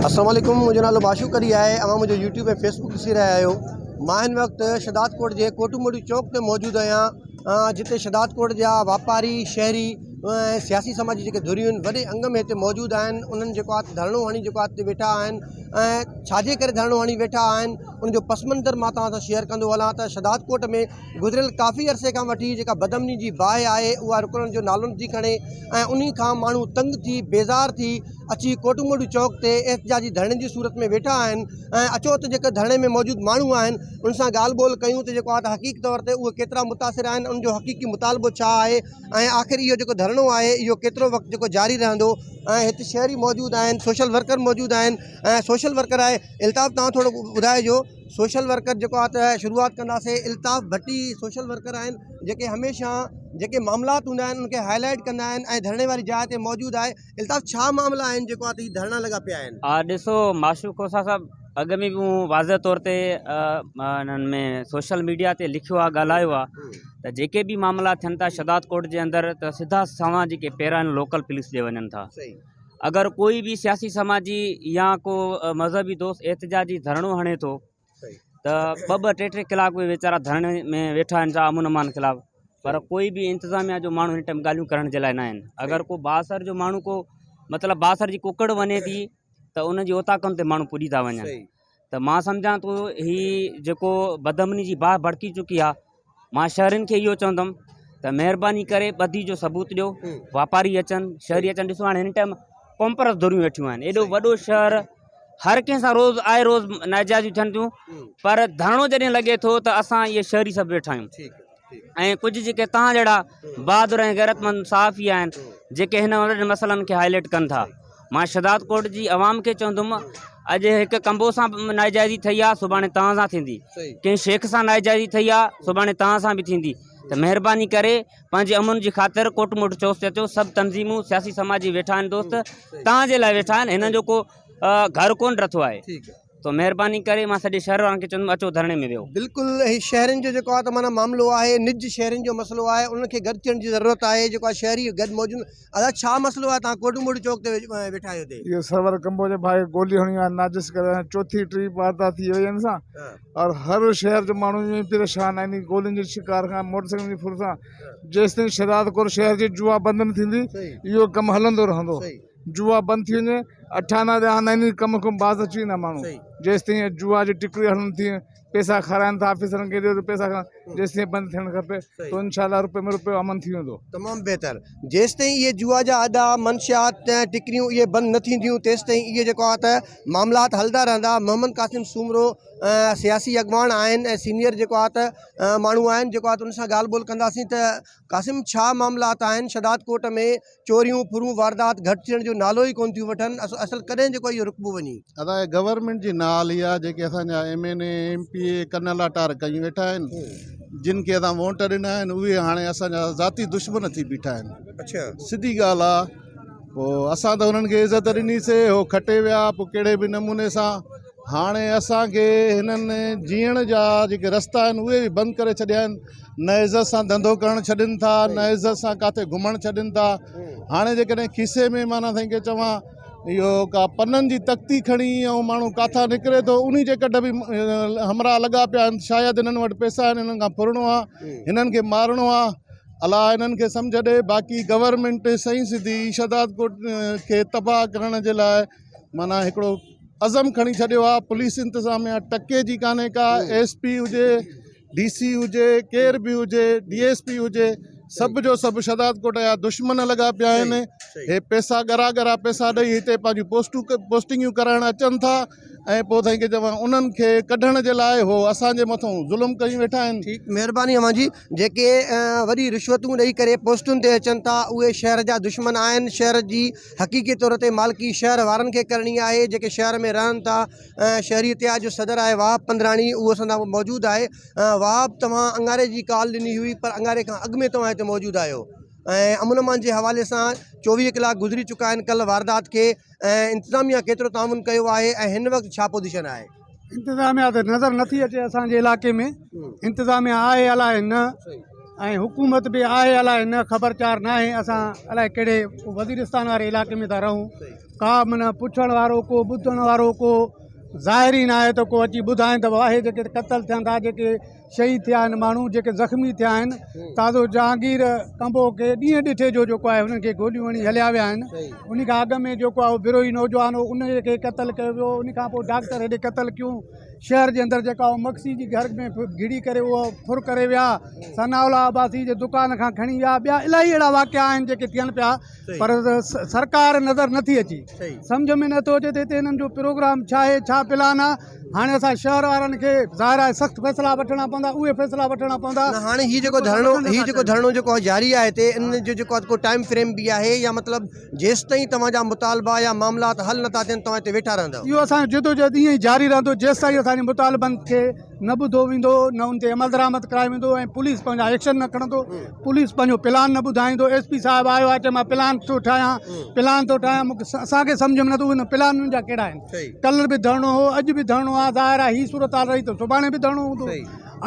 السلام عليڪم منهنجو نالو معشوق علي آهي اوهان منهنجو يوٽيوب ۽ فيسبوڪ ڏسي رهيا آهيو مان هن وقت شھداد ڪوٽ جي ڪوٽ موڙي چوڪ تي موجود آهيان جتي شھداد ڪوٽ جا واپاري شهري ۽ سياسي سماجي جيڪي ڌريون آهن وڏي انگ ۾ هتي موجود آهن انهن جيڪو آهي ڌرڻو هڻي جيڪو آهي هتي ويٺا آهن ۽ ڇاجي ڪري ڌرڻو هڻي ويٺا آهن ان جو پس منظر مان توهان سان شيئر ڪندو هلان ته شھداد ڪوٽ ۾ گذريل ڪافي عرصي کان وٺي جيڪا بدامني جي باهه آهي اها رڪڻ جو نالو نٿي کڻي ۽ انهي کان ماڻهو تنگ ٿي بيزار ٿي اچي ڪوٽموڙي چوڪ تي احتجاجي ڌرڻي جي صورت ۾ ويٺا آهن ۽ اچو ته جيڪي ڌرڻي ۾ موجود ماڻهو آهن ان سان ڳالهه ٻولهه ڪيون ته جيڪو آهي ته حقيقي طور تي اهي ڪيترا متاثر آهن ان جو حقيقي مطالبو ڇا آهي ۽ آخر اهو جيڪو ڌرڻو آهي اهو ڪيترو وقت جيڪو جاري رهندو ۽ هت شهري موجود آهن سوشل ورڪر موجود آهن ۽ سوشل ورڪر آهي الطاف توهان ٿورو ٻڌائجو سوشل ورڪر جيڪو آ ته شروعات ڪنداسين الطاف ڀٽي سوشل ورڪر آهن جيڪي هميشه جيڪي معاملات هوندا آهن ان کي هائي لائيٽ ڪندا آهن ۽ ڌرڻي واري جاء تي موجود آهي الطاف ڇا معاملا آهن جيڪو آ ته هي ڌرڻا لڳا پيا آهن. آ ڏسو معشوق کوسا صاحب اڳ ۾ به مون واضح طور تي انهن ۾ سوشل ميڊيا تي لکيو آ ڳالهايو آ ته جيڪي به معاملا ٿين ٿا شھداد ڪوٽ جي اندر ته سڌا سنوان جيڪي پيرا آهن لوڪل پوليس ڏي وڃن ٿا اگر ڪوئي به سياسي سماجي يا ڪو مذهبي دوست احتجاجي ڌرڻو هڻي ٿو ته ٻه ٻه ٽي ٽي ڪلاڪ اهي ويچارا ڌرڻي ۾ ويٺا آهن ڇا امن امان خلاف پر ڪوئي به انتظاميا جو ماڻهو هن ٽائيم ڳالهيون ڪرڻ جي لاء نه آهن اگر ڪو بااثر جو ماڻهو ڪو مطلب بااثر جي ڪڪڙ وڃي ٿي ته ان جي اوطاقن تي ماڻهو پڄي ٿا وڃن ته مان سمجهان ٿو هي جيڪو بدامني جي باهه ڀڙڪي چڪي آهي مان شهرين کي اهو چوندم ته مهرباني ڪري ٻڌي جو ثبوت ڏيو واپاري اچن شهري اچن ڏسو هاڻي هن ٽائيم قومپرست ڌريون ويٺيون آهن ايڏو وڏو شهر هر ڪنهن سان روز آئي روز ناجائزيون ٿين ٿيون پر ڌرڻو جڏهن لڳي ٿو ته اسان اهي شهري سڀ ويٺا آهيون ۽ ڪجهه جيڪي توهان جهڙا بهادر ۽ غيرتمند صحافي آهن جيڪي هن وڏن مسئلن کي هائي لائيٽ ڪن ٿا مان شھداد ڪوٽ جي عوام کي چوندم اڄ هڪ ڪمبو سان ناجائزي ٿئي آ سڀاڻي توهان سان ٿيندي ڪنهن شيخ سان ناجائزي ٿئي آ سڀاڻي توهان سان به ٿيندي ته مهرباني ڪري پنهنجي امن جي خاطر ڪوٽ موٽ چوس تي اچو سڀ تنظيمون سياسي سماجي ويٺا آهن دوست توهان جي لاء ويٺا آهن هنن جو ڪو گهر ڪون ڊٿو آهي تو مهرباني ڪري مان سڄي شهر وارن کي چوندم اچو ڌرڻي ۾ ويهو. بلڪل هي شهرين جو جيڪو آهي ته معنيٰ معاملو آهي نج شهرين جو مسئلو آهي انهن کي گڏ ٿيڻ جي ضرورت آهي جيڪو آهي شهري گڏ موجود ادا ڇا مسئلو آهي توهان ڪوٽ موڙي چوڪ تي ويٺا آهيو هتي. اهو سرور ڪمبو جي ڀاء کي گولي هڻي آهي ناجس ڪري هاڻي چوٿي ٽي واردات ٿي وئي آهي ان سان اور هر شهر جو ماڻهو ائين ئي پريشان آهن گولين جي شڪار کان موٽر سائيڪلن جي ڦر سان جيستائين شهدادڪوٽ شهر جي جوا بند نه ٿيندي اهو ڪم هلندو رهندو. جوا بند ٿي وڃي اٺانا ڏهانا انهي ڪم کان باز اچي ويندا ماڻهو جيستائين جوا جي ٽڪري هلن ٿي پئسا کارائن ٿا آفيسرن کي ڏيو ته پئسا کارائن جيستائين بند ٿيڻ کپي ته انشاء الله روپي ۾ روپيو امن ٿي ويندو. تمام بهتر جيستائين اهي جوا جا اڏا منشيات ۽ ٽڪريون اهي بند نه ٿينديون تيستائين اهي جيڪو آهي ته معاملات هلندا رهندا محمد قاسم سومرو سياسي اڳواڻ آهن ۽ سينيئر جيڪو آهي ته ماڻهو آهن جيڪو آهي ته ان سان ڳالهه ٻولهه ڪنداسين ته قاسم ڇا معاملات آهن شھداد ڪوٽ ۾ چوريون، ڦرون، واردات گهٽ ٿيڻ جو نالو ئي ڪونه ٿيون وٺن، اصل ڪڏهن جيڪو اهو رڪبو وڃي. ادا هي گورنمينٽ جي نااهلي آ جيڪي اسان جا ايم اين اي ايم پي اي ڪن لاٽار ڪيون ويٺا آهن جن کي اسان ووٽ ڏنا آهن اهي هاڻي اسان جا ذاتي دشمن ٿي بيٺا آهن سڌي ڳالهه آ پوء اسان ته انهن کي عزت ڏني سي هو کٽي ويا پوء ڪهڙي به نموني سان هاڻي اسان کي هنن جيئڻ جا جيڪي رستا آهن اهي به بند ڪري ڇڏيا آهن نه عزت سان ڌنڌو ڪرڻ ڇڏين ٿا نه عزت سان ڪاٿي گهمڻ ڇڏين ٿا هاڻي جيڪڏهن کيسي ۾ معنيٰ سائين کي چوان اهو ڪا پنن جي تختي کڻي ۽ ماڻهو ڪاٿان نڪري ٿو انهي جي ڪڍ به همراهه لڳا پيا آهن شايد هنن وٽ پئسا آهن هنن کان ڦرڻو آهي هنن کي مارڻو آهي الله هنن کي سمجهه ڏي باقي گورنمينٽ سائين سڌي شهدادڪوٽ کي تباهه ڪرڻ جي لاء معنيٰ هڪڙو عزم کڻي ڇڏيو آهي پوليس انتظاميا ٽڪي جي ڪانهي ڪا ايس پي هجي ڊي سي هجي ڪير به هجي ڊي ايس پي هجي سڀ جو سڀ شھداد ڪوٽ جا دشمن لڳا پيا آهن هي پئسا ڳرا ڳرا پئسا ڏئي هتي پنهنجون پوسٽون پوسٽنگيون ڪرائڻ اچن ٿا ۽ پوء سائين کي چوان انهن کي ڪڍڻ جي لاء هو اسان جي مٿون ظلم ڪيون ويٺا آهن. ٺيڪ مهرباني اوهان جي جيڪي وڏي رشوتون ڏئي ڪري پوسٽن تي اچن ٿا اهي شهر جا دشمن آهن شهر جي حقيقي طور تي مالڪي شهر وارن کي ڪرڻي آهي جيڪي شهر ۾ رهن ٿا شهري اتحاد جو صدر آهي وهاب پندراڻي اهو اسان سان موجود آهي وهاب توهان اڱاري جي ڪال ڏني هئي پر اڱاري کان اڳ ۾ توهان هتي موجود آهيو ۽ امن امان جي حوالي سان 24 ڪلاڪ گذري چڪا آهن ڪل واردات کي ۽ انتظاميا ڪيترو تعاون ڪيو آهي ۽ هن وقت ڇا پوزيشن آهي؟ انتظاميا ته نظر نٿي اچي اسان جي علائقي ۾ انتظاميا آهي الائي نه. ۽ حڪومت به آهي الائي نه خبر چار ناهي اسان الائي ڪهڙي وزيرستان واري علائقي ۾ ٿا رهون ڪا معنيٰ پڇڻ وارو ڪو ٻڌڻ وارو ڪو ظاهر ئي ناهي ته ڪو اچي ٻڌائين ته آهي جيڪي قتل ٿين ٿا جيڪي شهيد ٿيا آهن ماڻهو جيڪي زخمي ٿيا آهن تازو جهانگير ڪمبو کي ڏينهن ڏٺي جو جيڪو آهي انهن کي گوليون هڻي هليا ويا آهن ان کان اڳ ۾ جيڪو آهي بروهي نوجوان هو ان کي قتل ڪيو ويو ان کان پوء ڊاڪٽر هيڏي قتل ڪيون شهر جي اندر جيڪا اهو مگسي جي گهر ۾ گهڙي ڪري اهو ڦر ڪري ويا ثناء الله عباسي جي دڪان کان کڻي ويا ٻيا الاهي اهڙا واقعا آهن جيڪي ٿين پيا پر سرڪار نظر نٿي اچي سمجهه ۾ نٿو اچي ته هتي هنن جو پروگرام ڇا آهي ڇا پلان آهي هاڻي اسان شهر وارن کي ظاهر آهي سخت فيصلا وٺڻا پوندا اهي فيصلا وٺڻا پوندا نه هاڻي هي جيڪو ڌرڻو هي جيڪو ڌرڻو جيڪو جاري آهي هتي ان جو جيڪو آهي ڪو ٽائيم فريم به آهي يا مطلب جيستائين توهان جا مطالبا يا معاملات حل نٿا ٿين توهان هتي ويٺا رهندؤ. اهو اسان جو جدوجهد ائين ئي جاري رهندو جيستائين اسان جي مطالبن کي نه ٻڌو ويندو نه ان تي عملدرآمد ڪرايو ويندو ۽ پوليس پنهنجا ايڪشن نه کڻندو پوليس پنهنجو پلان نه ٻڌائيندو ايس پي صاحب آيو آهي چي مان پلان ٿو ٺاهيان پلان ٿو ٺاهيان مون کي اسان کي سمجهه ۾ نٿو ان پلانن جا ڪهڙا آهن ڪلهه به ڌرڻو هو اڄ به ڌرڻو آهي ظاهر آهي هي صورتحال رهي ته سڀاڻي به ڌرڻو هوندو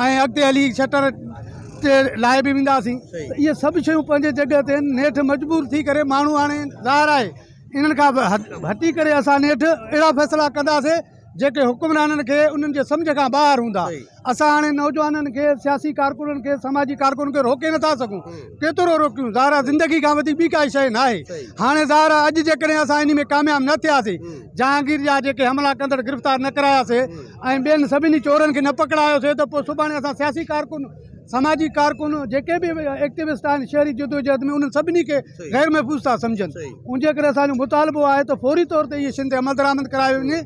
۽ اڳتي هلي شٽر تي لاهي به وينداسين ته اهي سڀ شيون پنهنجي جڳهه تي آهن نيٺ مجبور ٿي ڪري ماڻهو هاڻي ظاهر آهي انهن کان هٽي ڪري اسان نيٺ اهڙا فيصلا ڪنداسين جيڪي حڪمرانن کي انهن جي سمجهه کان ٻاهر هوندا اسان هاڻي نوجوانن کي سياسي ڪارڪنن کي سماجي ڪارڪنن کي روڪي نٿا سگهون ڪيترو روڪيون ظاهر آهي زندگي کان وڌيڪ ٻي ڪائي شيء ناهي هاڻي ظاهر آهي اڄ جيڪڏهن اسان انهي ۾ ڪامياب نه ٿياسين جهانگير جا جيڪي حملا ڪندڙ گرفتار نه ڪراياسين ۽ ٻين سڀني چورن کي نه پڪڙايوسي ته پوء سڀاڻي اسان سياسي ڪارڪن، سماجي ڪارڪن جيڪي به ايڪٽيوسٽ آهن شهري جدوجهد ۾ انهن سڀني کي غير محفوظ ٿا سمجهن ان جي ڪري اسان جو مطالبو آهي ته فوري طور تي اهي شين تي عملدرآمد ڪرايو وڃي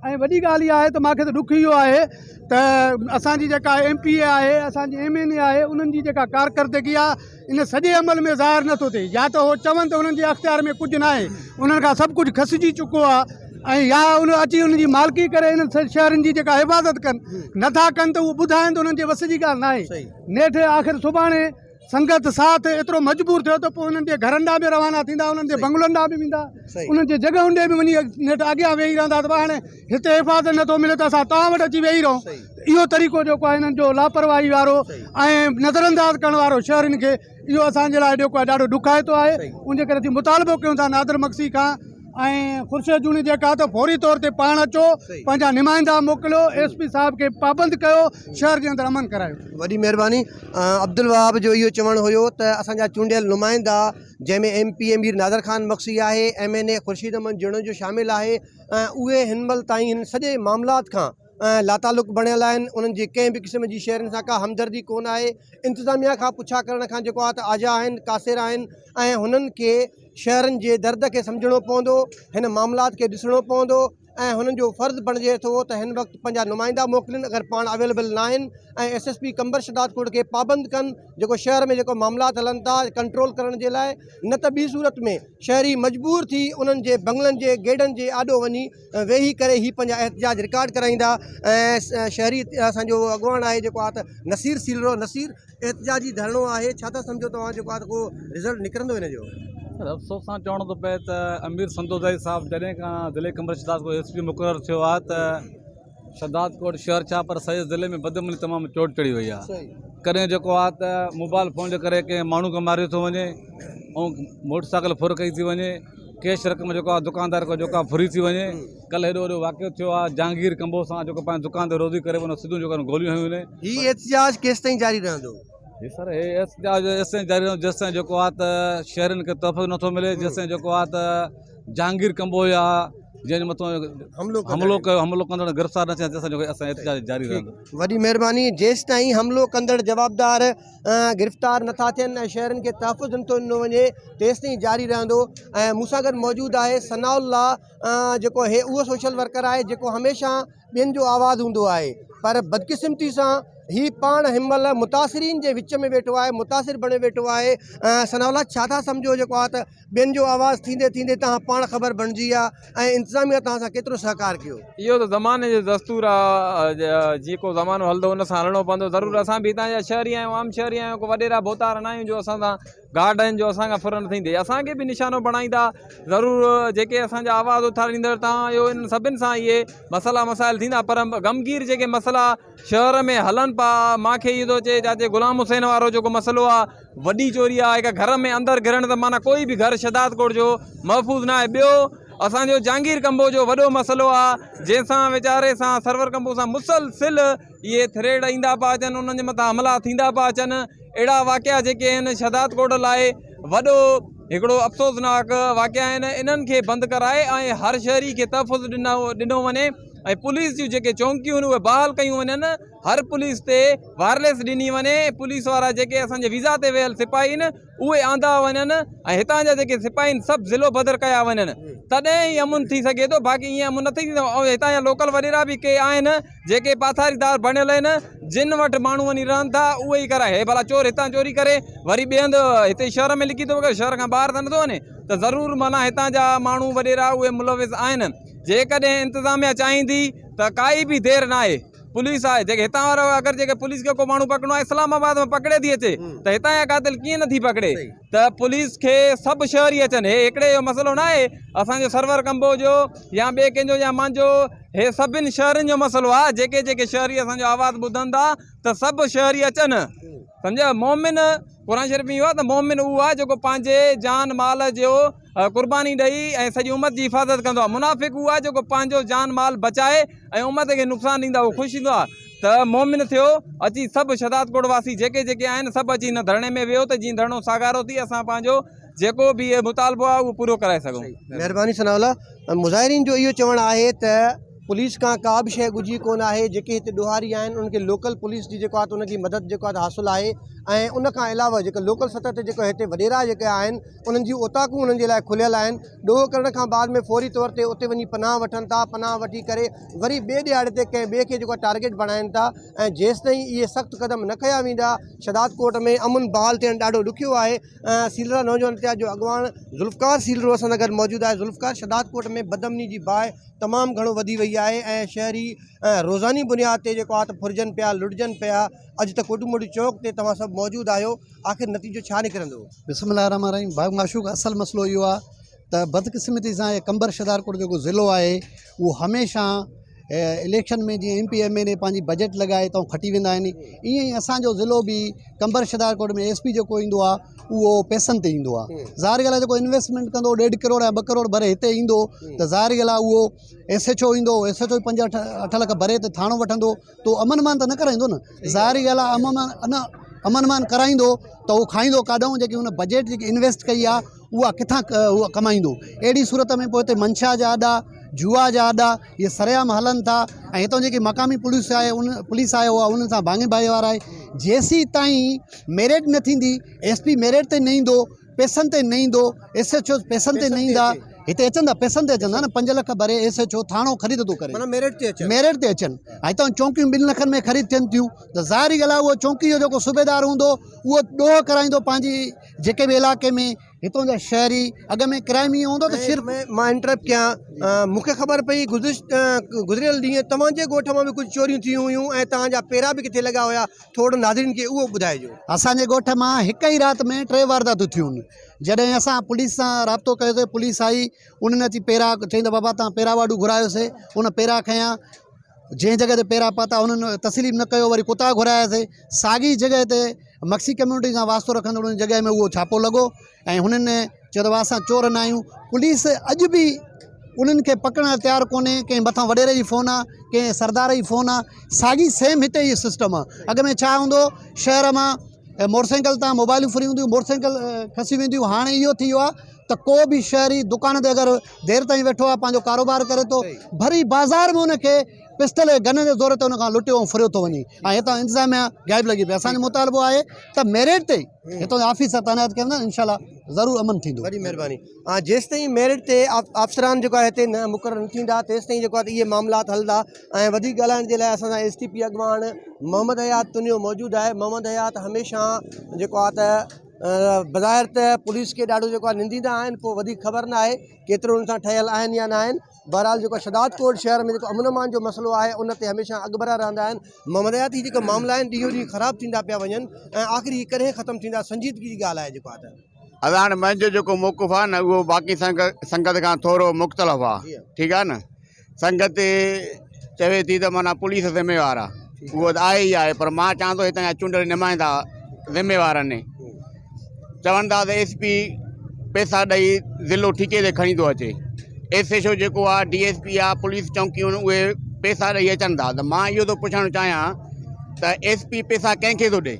۽ وڏي ڳالهه اها آهي ته مانکي ته ڏک اهو آهي ته اسان جي جيڪا ايم پي اي آهي اسان جي ايم اين اي آهي انهن جي جيڪا ڪارڪردگي آهي ان سڄي عمل ۾ ظاهر نٿو ٿئي يا ته هو چون ته انهن جي اختيار ۾ ڪجهه ناهي انهن کان سڀ ڪجهه کسجي چڪو آهي ۽ يا ان اچي ان جي مالڪي ڪري انهن شهرين جي جيڪا حفاظت ڪن نٿا ڪن ته اهو ٻڌائين ته انهن جي وس جي ڳالهه ناهي نيٺ آخر سڀاڻي سنگت ساٿ ايترو مجبور ٿيو ته پوء انهن جي گهرن ڏانهن به روانا ٿيندا انهن جي بنگلن ڏانهن به ويندا انهن جي جڳهن ڏي به وڃي نيٺ اڳيان ويهي رهندا ته هاڻي هتي حفاظت نٿو ملي ته اسان توهان وٽ اچي ويهي رهون اهو طريقو جيڪو آهي انهن جو لاپرواهي وارو ۽ نظرانداز ڪرڻ وارو شهرين کي اهو اسان جي لاء جيڪو آهي ڏاڍو ڏکائتو آهي ان جي ڪري اسين مطالبو ڪيون ٿا نادر مگسي کان ۽ خورشيد جوڻيجي کان ته فوري طور تي پاڻ اچو پنهنجا نمائندا موڪليو ايس پي صاحب کي پابند ڪيو شهر جي اندر امن ڪرايو. وڏي مهرباني عبدالوهاب جو اهو چوڻ هيو ته اسان جا چونڊيل نمائندا جنهن ۾ M P A Mir Nazar Khan Magsi آهي M N A Khurshid Ahmed Junejo شامل آهي اهي هن مهل تائين هن سڄي معاملات کان لاتعلق بڻيل آهن انهن جي ڪنهن به قسم جي شهرين سان ڪا همدردي ڪونه آهي انتظاميا کان پڇا ڪرڻ کان جيڪو آهي ته آجا آهن قاصر آهن ۽ هنن کي شهرين جي درد کي سمجهڻو پوندو هن معاملات کي ڏسڻو پوندو ۽ هنن جو فرض بڻجي ٿو ته هن وقت پنهنجا نمائندا موڪلين اگر پاڻ اويليبل ناهن ۽ S S P Qambar Shahdadkot کي پابند ڪن جيڪو شهر ۾ جيڪو معاملات هلن ٿا ڪنٽرول ڪرڻ جي لاء نه ته ٻي صورت ۾ شهري مجبور ٿي انهن جي بنگلن جي گيٽن جي آڏو وڃي ويهي ڪري هي پنهنجا احتجاج رڪارڊ ڪرائيندا ۽ شهري اسان جو اڳواڻ آهي جيڪو آهي ته نصير سيلرو نصير احتجاجي ڌرڻو آهي ڇا ٿا سمجهو توهان جيڪو آهي ته ڪو رزلٽ نڪرندو هن جو؟ سر افسوس سان چوڻو ٿو پئي ته امير سندوزائي صاحب جڏهن کان ضلعي قمبر شھدادڪوٽ ايس پي مقرر ٿيو آهي ته شھدادڪوٽ شهر ڇا پر سڄي ضلعي ۾ بدامني تمام چوٽ چڙهي وئي آهي ڪڏهن جيڪو آهي ته موبائل فون جي ڪري ڪنهن ماڻهو کي ماريو ٿو وڃي ۽ موٽر سائيڪل ڦر ڪئي ٿي وڃي ڪيش رقم جيڪو آهي دڪاندار کان جيڪو آهي ڦري ٿي وڃي ڪلهه هيڏو وڏو واقعو ٿيو آهي جهانگير ڪمبو سان جيڪو پنهنجي دڪان تي روزي ڪري وڃو سڌو جيڪو گوليون هنيون وڃي. هي احتجاج ڪيستائين جاري رهندو؟ هي سر هي احتجاج ايستائين جاري رهندو جيستائين جيڪو آهي ته شهرين کي تحفظ نٿو ملي جيستائين جيڪو آهي ته جهانگير ڪمبو يا جنهن جي مٿان حملو ڪيو حملو ڪندڙ گرفتار نه ٿيا تيستائين جيڪو اسان احتجاج جاري رهندو. وڏي مهرباني جيستائين حملو ڪندڙ جوابدار گرفتار نٿا ٿين ۽ شهرين کي تحفظ نٿو ڏنو وڃي تيستائين جاري رهندو ۽ مون سان گڏ موجود آهي ثناء الله جيڪو هي اهو سوشل ورڪر آهي جيڪو هميشه ٻين جو آواز هوندو آهي پر بدقسمتي سان هي پاڻ هن مهل متاثرين جي وچ ۾ ويٺو آهي متاثر بڻيو ويٺو آهي ثناء الله ڇا ٿا سمجهو جيڪو آهي ته ٻين جو آواز ٿيندي ٿيندي توهان پاڻ خبر بڻجي ويا ۽ انتظاميا توهان سان ڪيترو سهڪار ڪيو؟ اهو ته زماني جو دستور آ جيڪو زمانو هلندو ان سان هلڻو پوندو ضرور اسان به هتان جا شهري آهيون عام شهري آهيون ڪو وڏيرا ڀوتار نه آهيون جو اسان سان گارڊ آهن جو اسان کان ڦر نه ٿيندي اسان کي به نشانو بڻائيندا ضرور جيڪي اسان جا آواز اٿاريندڙ تان اهو انهن سڀن سان اهي مسئلا مسائل ٿيندا پر غمگير جيڪي مسئلا شهر ۾ هلن پيا مانکي اهو ٿو اچي چاچي غلام حسين وارو جيڪو مسئلو آهي وڏي چوري آهي هڪ گهر ۾ اندر گهرڻ ته معنيٰ ڪوئي به گهر شهداد ڪوٽ جو محفوظ نه آهي ٻيو اسان جو جهانگير ڪمبو جو وڏو مسئلو آهي جنهن سان ويچاري سان سرور ڪمبو سان مسلسل اهي ٿريڊ ايندا پيا اچن انهن جي مٿان حملا ٿيندا پيا اچن اهڙا واقعا جيڪي آهن شهداد ڪوٽ لاء وڏو هڪڙو افسوسناڪ واقعا آهن انهن کي بند ڪرائي ۽ هر شهري کي تحفظ ڏنو ڏنو وڃي ۽ پوليس جون جيڪي چونڪيون آهن اهي بحال ڪيون وڃن هر پوليس تي وائرليس ڏني وڃي پوليس وارا جيڪي اسان جي ويزا تي ويل سپاهي آهن اهي آندا وڃن ۽ هتان جا جيڪي سپاهي آهن سڀ ضلعو بدر ڪيا وڃن تڏهن ئي امن ٿي سگهي ٿو باقي ائين امن نه ٿي سگهندو ۽ هتان جا لوڪل وڏيرا به ڪي آهن جيڪي پاٿاريدار بڻيل آهن جن وٽ ماڻهو وڃي رهن ٿا اهي ئي ڪرائي هي ڀلا چور هتان چوري ڪري وري ٻئي هنڌ هتي شهر ۾ لڪي ٿو وڃي شهر کان ٻاهر ته نٿو وڃي ته ضرور معنيٰ هتان جا ماڻهو وڏيرا اهي ملوث آهن جيڪڏهن انتظاميا چاهيندي ته ڪائي به دير ناهي پوليس آهي جيڪي هتان وارا اگر جيڪي پوليس کي ڪو ماڻهو پڪڙڻو آهي اسلام آباد مان پڪڙي ٿي اچي ته هتان جا قاتل ڪيئن نٿي پڪڙي ته پوليس کي سڀ شهري اچن هي هڪڙي جو مسئلو نه آهي اسان جو سرور ڪمبو جو يا ٻئي ڪنهن جو يا مانجو هي سڀن شهرين جو مسئلو آهي جيڪي جيڪي شهري اسان جو آواز ٻڌن ٿا ته سڀ شهري اچن سمجھيا مومن قرآن شريف ۾ اهو آهي ته مومن اهو آهي جيڪو پنهنجي جان مال جو قرباني ڏئي ۽ سڄي امت جي حفاظت ڪندو آهي منافق اهو آهي جيڪو پنهنجو جان مال بچائي ۽ امت کي نقصان ڏيندو آهي اهو خوش ٿيندو آهي ته مومن ٿيو اچي سڀ شهدادڪوٽ واسي جيڪي جيڪي آهن سڀ اچي هن ڌرڻي ۾ ويهو ته جيئن ڌرڻو ساڳارو ٿي اسان پنهنجو جيڪو به مطالبو آهي اهو پورو ڪرائي سگهون. مهرباني ثناء الله مظاهرين جو اهو چوڻ آهي ته پوليس کان ڪا به شيء ڳجهي ڪونه آهي جيڪي هتي ڏوهاري آهن انهن کي لوڪل پوليس جي جيڪو آهي ته ان جي مدد جيڪو آهي حاصل آهي ۽ ان کان علاوه جيڪو لوڪل سطح تي جيڪو هتي وڏيرا جيڪي آهن انهن جون اوطاقون انهن جي لاء کليل آهن ڏوهه ڪرڻ کان بعد ۾ فوري طور تي اتي وڃي پناهه وٺن ٿا پناهه وٺي ڪري وري ٻئي ڏهاڙي تي ڪنهن ٻئي کي جيڪو آهي ٽارگيٽ بڻائن ٿا ۽ جيستائين اهي سخت قدم نه کنيا ويندا شهداد ڪوٽ ۾ امن بحال ٿيڻ ڏاڍو ڏکيو آهي سيلرا نوجوان اتحاد جو اڳواڻ ذوالفقار سيلرو اسان سان گڏ موجود آهي ذوالفقار شهداد ڪوٽ ۾ بدامني جي باهه تمام گهڻو وڌي وئي آهي ۽ شهري روزاني بنياد تي جيڪو آهي ته ڦرجن پيا لٽجن پيا اڄ ته ڪوٽ موڙي چوڪ تي توهان سڀ موجود آهيو آخر نتيجو ڇا نڪرندو؟ بسم الله الرحمٰن الرحيم ڀاء معشوق اصل مسئلو اهو آهي ته بدقسمتي سان هي قمبر شهدادڪوٽ جيڪو ضلعو آهي اهو هميشه اليڪشن ۾ جيئن M P M N A پنهنجي بجيٽ لڳائي اتان کٽي ويندا آهن ائين ئي اسانجو ضلعو به قمبر شهدادڪوٽ ۾ ايس پي جيڪو ايندو آهي اهو پئسن تي ايندو آهي ظاهر ڳالهه آهي جيڪو انويسٽمينٽ ڪندو ڏيڍ ڪروڙ يا ٻه ڪروڙ ڀري هتي ايندو ته ظاهر ڳالهه آهي اهو ايس ايڇ او ايندو ايس ايڇ او پنج اٺ اٺ لک ڀري ته ٿاڻو وٺندو ته امن امان ته نه ڪرائيندو نه ظاهري ڳالهه آهي امن امان نه امن امان ڪرائيندو ته اهو کائيندو ڪاڏئون جيڪي هن بجيٽ جيڪي انويسٽ ڪئي آهي اها ڪٿان اها ڪمائيندو اهڙي صورت ۾ پوء هتي منشا جا اڏا جوا جا اڏا اهي سرعام هلن ٿا ۽ هتان جيڪي مقامي پوليس آهي ان پوليس آهي اها انهن سان ڀاڱي ڀائيوار آهي جيسين تائين ميرٽ نه ٿيندي ايس پي ميرٽ تي نه ايندو پئسن تي نه ايندو ايس ايڇ اوز پئسن تي نه ايندا هتي اچن ٿا پئسن تي اچن ٿا نه پنج لک ڀري ايس ايڇ او ٿاڻو خريد ٿو ڪري معنيٰ ميرٽ تي اچن ميرٽ تي اچن هتان چونڪيون ٻن لکن ۾ خريد ٿين ٿيون ته ظاهري ڳالهه آهي اهو چونڪي جو جيڪو صوبيدار هوندو اهو ڏوهه ڪرائيندو پنهنجي جيڪي به علائقي ۾ هتان جا شهري اڳ ۾ ڪرائم ائين هوندو ته صرف مان انٽرپٽ ڪيان مون کي خبر پئي گذريل ڏينهن توهان جي ڳوٺ مان به ڪجهه چوريون ٿيون هيون ۽ توهان جا پيرا به ڪٿي لڳا هيا ٿورو ناظرين کي اهو ٻڌائجو. اسان جي ڳوٺ مان هڪ ئي رات ۾ ٽي وارداتون ٿيون جڏهن اسان پوليس سان رابطو ڪيوسي پوليس آئي انهن اچي پيرا چئين ته بابا تان پيرا واڍو گهرايوسي ان پيرا کنيا جنهن جڳهه تي پيرا پاتا انهن تسليم نه ڪيو وري ڪتا گهراياسي ساڳي جڳهه تي مگسي ڪميونٽي سان واسطو رکندڙ ان جڳهه ۾ اهو ڇاپو لڳو ۽ هنن چيو ته اسان چور نه آهيون پوليس اڄ به انهن کي پڪڙڻ لاء تيار ڪونهي ڪنهن مٿان وڏيري جي فون آ ڪنهن سردار جي فون آ ساڳي سيم هتي هي سسٽم آ اڳ ۾ ڇا هوندو شهر مان موٽر سائيڪل تان موبائلون ڦري هونديون موٽر سائيڪل کسي وينديون هاڻي اهو ٿي ويو آ ته ڪو به شهري دڪان تي اگر دير تائين ويٺو آ پنهنجو ڪاروبار ڪري ٿو ڀري بازار ۾ ان کي پسٽل ۽ گن جي زور تي ان کان لٽيو ۽ ڦريو ٿو وڃي ۽ هتان انتظاميا غائب لڳي پئي اسانجو مطالبو آهي ته ميرٽ تي هتان جا آفيسر تعينات ڪيا وڃن انشاء الله ضرور امن ٿيندو. وڏي مهرباني جيستائين ميرٽ تي آفسران جيڪو آهي هتي نه مقرر نه ٿيندا تيستائين جيڪو آهي اهي معاملات هلندا ۽ وڌيڪ ڳالهائڻ جي لاء اسان سان ايس ٽي پي اڳواڻ محمد حيات تنيو موجود آهي محمد حيات هميشه جيڪو آهي ته بظاهر ته پوليس کي ڏاڍو جيڪو آهي ننديندا آهن پوء وڌيڪ خبر نه آهي ڪيترو ان سان ٺهيل آهن يا نه آهن. بهرحال جيڪو شهدادڪوٽ شهر ۾ جيڪو امن امان جو مسئلو آهي ان تي هميشه اڳڀرا رهندا آهن. معاملاتي جيڪي معاملا آهن ڏينهون ڏينهن خراب ٿيندا پيا وڃن ۽ آخر هي ڪڏهن ختم ٿيندا سنجيدگي جي ڳالهه آهي جيڪو آهي ته. ادا هاڻي منهنجو جيڪو موقف آهي نه اهو باقي سنگت کان ٿورو مختلف آهي ٺيڪ آهي نه سنگت چوي ٿي ته معنيٰ پوليس ذميوار آهي اهو ته آهي ئي آهي پر مان چوان ٿو هتان جا چونڊيل نمائندا ذميوار آهن چون ٿا ته ايس پي پئسا ڏئي ضلعو ٺيڪي تي کڻي ٿو اچي ايس ايڇ او جيڪو آهي ڊي ايس پي آهي پوليس چونڪيون آهن اهي پئسا ڏئي اچن ٿا ته مان اهو ٿو پڇڻ چاهيان ته ايس پي پئسا ڪنهن کي ٿو ڏئي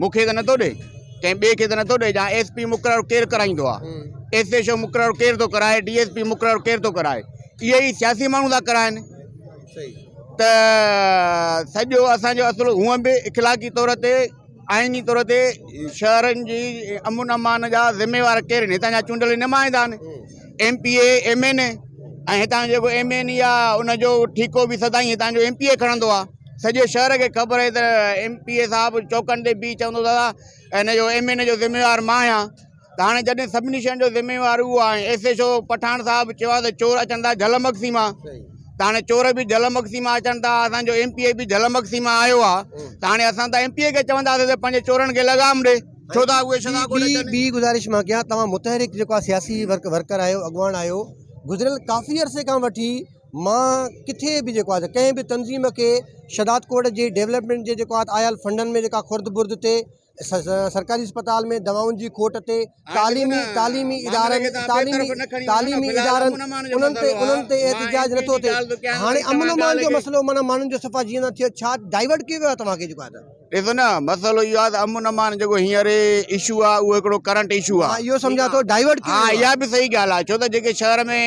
مون کي ته نٿو ڏئي ڪنهن ٻئي کي ته نٿو ڏئي جا ايس پي مقرر ڪير ڪرائيندو آهي ايس ايڇ او مقرر ڪير ٿو ڪرائي ڊي ايس پي مقرر ڪير ٿو ڪرائي اهي ئي سياسي ماڻهو ٿا ڪرائن ته سڄو اسانجو اصل هونء به اخلاقي طور تي آئيني طور تي شهرن جي امن امان جا ذميوار ڪير آهن هتان جا چونڊيل نمائندا آهن M P A M N A ۽ هتان جو جيڪو ايم اين اي آهي ان جو ٺيڪو به سدائين هتان جو ايم پي اي کڻندو آهي سڄي شهر کي خبر آهي ته ايم پي اي صاحب چوڪن تي بيهي چوندو دادا هن جو ايم اين اي جو ذميوار مان آهيان ته هاڻي جڏهن سڀني شين جو ذميوار اهو آهي ايس ايڇ او پٺاڻ صاحب چيو آهي ته چور اچن ٿا جهل مگسي مان ته هاڻي چور به جهل مگسي مان اچن ٿا اسان جو ايم پي اي به جهل مگسي مان آيو آهي ته هاڻي اسان ته ايم پي اي کي چونداسين ته پنهنجي چورن کي لغام ڏي ڇو ٿا اهي شدا ڪوٽ اچن. ٻي گذارش مان ڪيان توهان متحرڪ جيڪو آهي سياسي ورڪر آهيو اڳواڻ آهيو گذريل ڪافي عرصي کان وٺي مان ڪٿي به جيڪو آهي ڪنهن به تنظيم کي شهدادڪوٽ جي ڊولپمينٽ جي جيڪو آهي آيل فنڊن ۾ جيڪا خرد برد تي سرڪاري اسپتال ۾ دوائن جي کوٽ تي تعليمي تعليمي ادارن تعليمي تعليمي ادارن انهن تي انهن تي احتجاج نٿو ٿئي هاڻي امن امان جو مسئلو معنيٰ ماڻهن جو صفا جيئن نه ٿيو ڇا ڊائيورٽ ڪيو ويو آهي توهان کي جيڪو آهي ته. ڏسو نه مسئلو اهو آهي ته امن امان جيڪو هينئر اشو آهي اهو هڪڙو ڪرنٽ اشو آهي. مان اهو سمجهان ٿو ڊائيورٽ ڪيو ها ويو آهي. اها به صحيح ڳالهه آهي ڇو ته جيڪي شهر ۾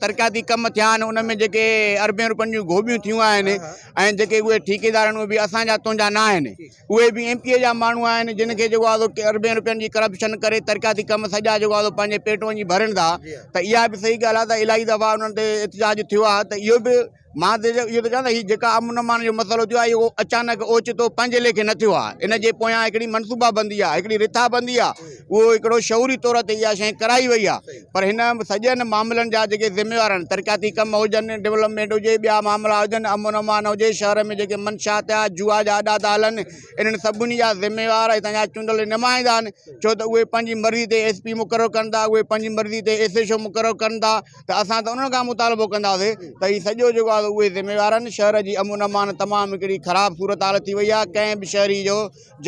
ترقياتي ڪم ٿيا آهن ان ۾ جيڪي اربين روپين جون گهوٻيون ٿيون آهن ۽ جيڪي اهي ٺيڪيدار آهن اهي به اسان جا تنهنجا نه آهن. اهي به ايم پي اي جا ماڻهو آهن جن کي جيڪو آهي سو اربين روپين جي ڪرپشن ڪري ترقياتي ڪم سڄا جيڪو آهي سو پنهنجي پيٽ وڃي ڀرين ٿا ته اها به صحيح ڳالهه آهي ته الاهي دفعا انهن تي احتجاج ٿيو آهي ته اهو به مان ته اهو ٿو چوان ته هي جيڪا امن امان جو مسئلو ٿيو آهي اهو اچانڪ اوچتو پنهنجي ليکي نه ٿيو آهي ان جي پويان هڪڙي منصوبا بندي آهي هڪڙي رٿا بندي آهي اهو هڪڙو شعوري طور تي اها شيء ڪرائي وئي آهي پر هن سڄن معاملن جا جيڪي ذميوار آهن ترقياتي ڪم هجن ڊولپمينٽ هجي ٻيا معاملا هجن امن امان هجي شهر ۾ جيڪي منشيات جا جوا جا اڏا ٿا هلن انهن سڀني جا ذميوار هتان جا چونڊيل نمائندا آهن ڇو ته اهي پنهنجي مرضي تي ايس پي مقرر ڪن ٿا اهي پنهنجي مرضي تي ايس ايڇ او مقرر ڪن ٿا ته اسان ته انهن کان مطالبو ڪنداسين ته هي سڄو جيڪو آهي اهي ذميوار آهن شهر جي امن امان تمام هڪڙي خراب صورتحال ٿي وئي آهي ڪنهن به شهري جو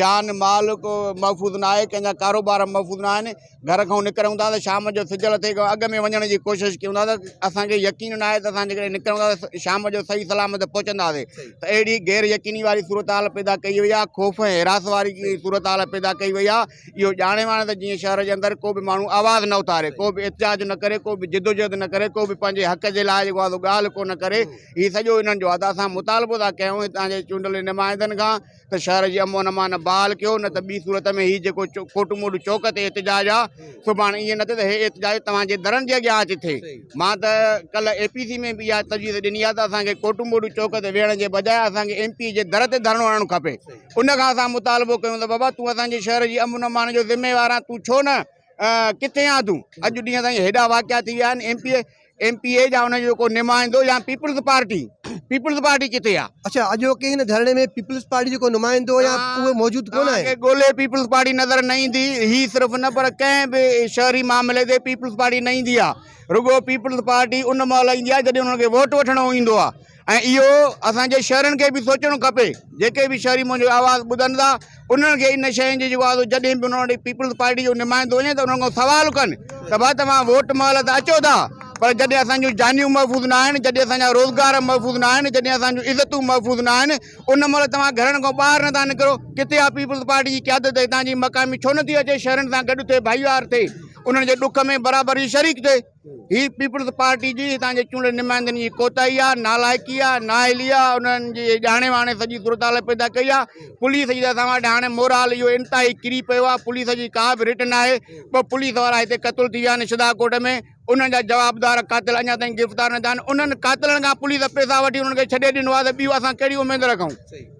جان مال ڪو محفوظ نه آهي ڪنهن جا ڪاروبار محفوظ نه آهن گهر کان نڪرون ٿا ته شام جو سج لٿي کان اڳ ۾ وڃڻ جي ڪوشش ڪيون ٿا ته اسانکي يقين نه آهي ته اسان جيڪڏهن نڪرون ٿا ته شام جو صحيح سلامت پهچنداسين ته اهڙي غير يقيني واري صورتحال پيدا ڪئي وئي آهي خوف ۽ حراس واري صورتحال پيدا ڪئي وئي آهي اهو ڄاڻي واڻي ته جيئن شهر جي اندر ڪو به ماڻهو آواز نه اٿاري ڪو به احتجاج نه ڪري ڪو به جدوجهد نه ڪري ڪو به پنهنجي حق جي لاء جيڪو آهي سو ڳالهه ڪو نه ڪري هي سڄو انهن جو آهي ته اسان مطالبو ٿا ڪيون هتان جي چونڊيل نمائندن کان ته شهر جي امن امان بحال ڪيو نه ته ٻي صورت ۾ هي جيڪو ڪوٽ موڏ چوڪ تي احتجاج آ سڀاڻي ائين نه ٿئي ته هي احتجاج توهان جي درن جي اڳيان اچي ٿئي مان ته ڪلهه اي پي سي ۾ به اها تجويز ڏني آ ته اسان کي ڪوٽ موڏ چوڪ تي ويهڻ جي بجاء اسان کي ايم پي جي در تي ڌرڻو هڻڻ کپي ان کان اسان مطالبو ڪيون ته بابا تون اسان جي شهر جي امن امان جو ذميوار آ تون ڇو نه ڪٿي آ تون اڄ ڏينهن تائين هيڏا واقعا ٿي ويا آهن M P A M P A جا ان جو ڪو نمائندو يا پيپلز پارٽي پيپلز پارٽي ڪٿي آ؟ اڇا اڄوڪي هن ڌرڻي ۾ پيپلز پارٽي جو ڪو نمائندو يا اهي موجود ڪونه آهن. توهان کي ڳولي پيپلز پارٽي نظر نه ايندي هي صرف نه پر ڪنهن به شهري معاملي تي پيپلز پارٽي نه ايندي آ رڳو پيپلز پارٽي ان مهل ايندي آ جڏهن انهن کي ووٽ وٺڻو ايندو آ ۽ اهو اسان جي شهرين کي به سوچڻ کپي جيڪي به شهري منهنجو آواز ٻڌن ٿا انهن کي ان شين جي جيڪو آهي جڏهن به انهن وٽ پيپلز پارٽي جو نمائندو وڃي ته انهن کان سوال ڪن ته ڀاء توهان ووٽ مهل ته اچو ٿا پر جڏهن اسان جون جانيون محفوظ نه آهن جڏهن اسان جا روزگار محفوظ نه آهن جڏهن اسان جون عزتون محفوظ نه آهن ان مهل توهان گهرن کان ٻاهر نٿا نڪرو ڪٿي آهي پيپلز پارٽي جي قيادت هتان جي مقامي ڇو نٿي اچي شهرين سان گڏ ٿئي ڀائيوار ٿئي انهن جي ڏک ۾ برابر جي شريڪ ٿئي. هي پيپلز پارٽي جي هتان جي چونڊيل نمائندن جي ڪوتاهي آ، نالائقي آ، نااهلي آ، انهن جي ڄاڻي واڻي سڄي صورتحال پيدا ڪئي آ، پوليس جي ته اسان وٽ هاڻي مورال اهو انتهائي ڪري پيو آ، پوليس جي ڪا به رٽ ناهي، ٻه پوليس وارا هتي قتل ٿي ويا آهن شھدادڪوٽ ۾، انهن جا جوابدار قاتل اڃا تائين گرفتار نه ٿيا آهن، انهن قاتلن کان پوليس پئسا وٺي انهن کي ڇڏي ڏنو آ ته ٻيو اسان ڪهڙي اميد رکون.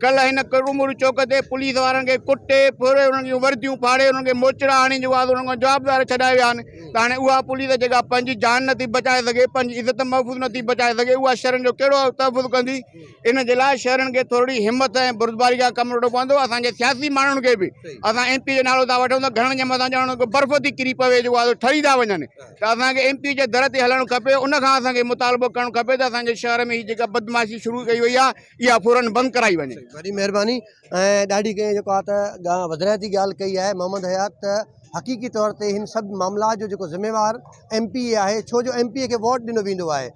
ڪلهه هن ڪروموري چوڪ تي پوليس وارن کي ڪٽي ڦري انهن جون ورديون ڦاڙي انهن کي موچڙا هڻي جيڪو آهي انهن کان جوابدار ڇڏايا ويا آهن ته هاڻي اها پوليس جيڪا پنهنجي. پنهنجي جان نٿي بچائي سگهي، پنهنجي عزت محفوظ نٿي بچائي سگهي، اها شهرين جو ڪهڙو تحفظ ڪندي؟ ان جي لاء شهرين کي ٿورڙي همت ۽ بردباري کان ڪم وٺڻو پوندو. اسان جي سياسي ماڻهن کي به، اسان ايم پي جو نالو ٿا وٺون ته گهڻن جي مٿان ڄڻ ڪو برف ٿي ڪري پوي جو اها ٺري ٿا وڃن ته اسان کي ايم پي جي در تي هلڻ کپي، ان کان اسان کي مطالبو ڪرڻ کپي ته اسان جي شهر ۾ هي جيڪا بدمعاشي شروع ڪئي وئي آهي اها فورن بند ڪرائي وڃي. وڏي مهرباني ۽ ڏاڍي ڪنهن جيڪو آهي ته وزرائتي ڳالهه ڪئي آهي محمد حيات ته حقيقي طور تي هن سڀ معاملات جو جيڪو ذميوار ايم پي اي آهي ڇو جو ايم پي اي کي ووٽ ڏنو ويندو آهي